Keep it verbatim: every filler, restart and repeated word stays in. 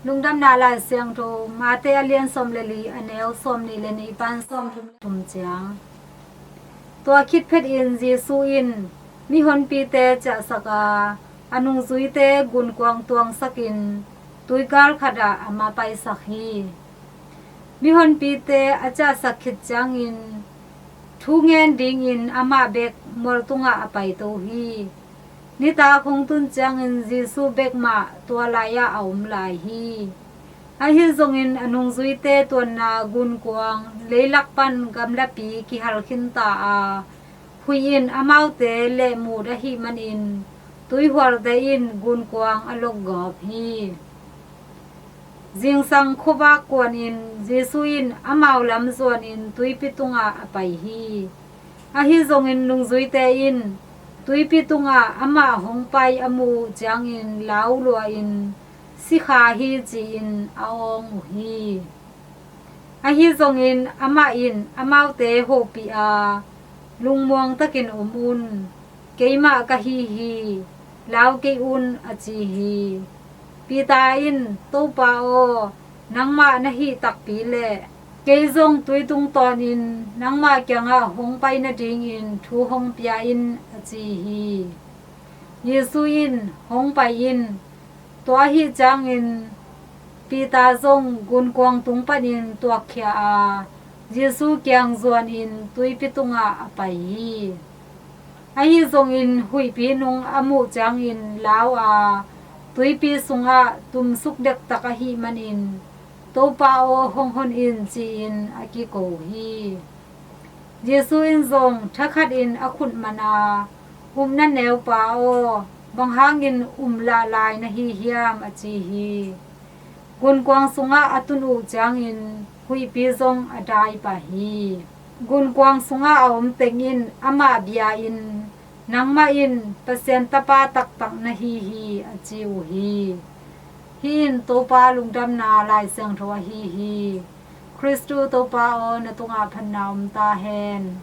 Lungdamna Lai Siangtho, Mate a lian sawm le li, a neu sawm nih le nih pan sawm thum le thum ciang. Tua khit phetin Jesu in mihonpite ciahsak a, a nungzuite gunkuang tuangsakin tuikal khatah a ma paisak hi. Mihonpite a ciahsak khit ciangin thu ngen dingin amah bek mual tungah a paito hi. Nitak hong tun ciangin Jesu bek mah tua lai-ah a om lai hi. Ahi zongin a nungzuite tuanna gunkuang leilak pan gamlapi kihal khinta a, huih in amaute lehmut ahih manin tuihualte in gunkuang a lokgawp hi. Zingsang khuavak kuanin Jesu in amau lam zuanin tuipi tungah a pai hi. Ahi zongin nungzuite in tuipi tungah amah hong pai a muh uh ciangin lau luain, "Sikha hi," ci-in a awng uh hi. Ahi zongin amah in amaute hopih a, "Lungmuang takin om un, keimah ka hi hi, lau kei un," a ci hi. Peter in, "Topa aw, nangmah na hih takpi leh kei zong tui tung tawnin nangmah kiangah hong pai nadingin thu hong pia in," a ci hi. Jesu in, "Hong pai in." Tua ahih ciangin Peter zong gunkuang tung panin tuakkhia a, Jesu kiang zuanin tuipi tungah a pai hi. Ahi zongin huihpi nung a muh ciangin lau a, tuipi sungah tumsuk dektak ahih manin, "Topa aw, hong hon in," ci-in a kiko hi. Jesu in zong thakhatin a khut man a, "Upna neupa aw, bang hangin um lahlai na hi hiam?" a ci hi. Gunkuang sungah a tun uh ciangin huihpi zong a dai pah hi. Gunkuang sungah a om teng in amah bia-in, "Nangmah in Pasian Tapa taktak na hi hi," a ci uh hi. Hih in Topa Lungdamna Lai Siangtho ahi hi. Khristu Topa aw, na tungah phatna om ta hen.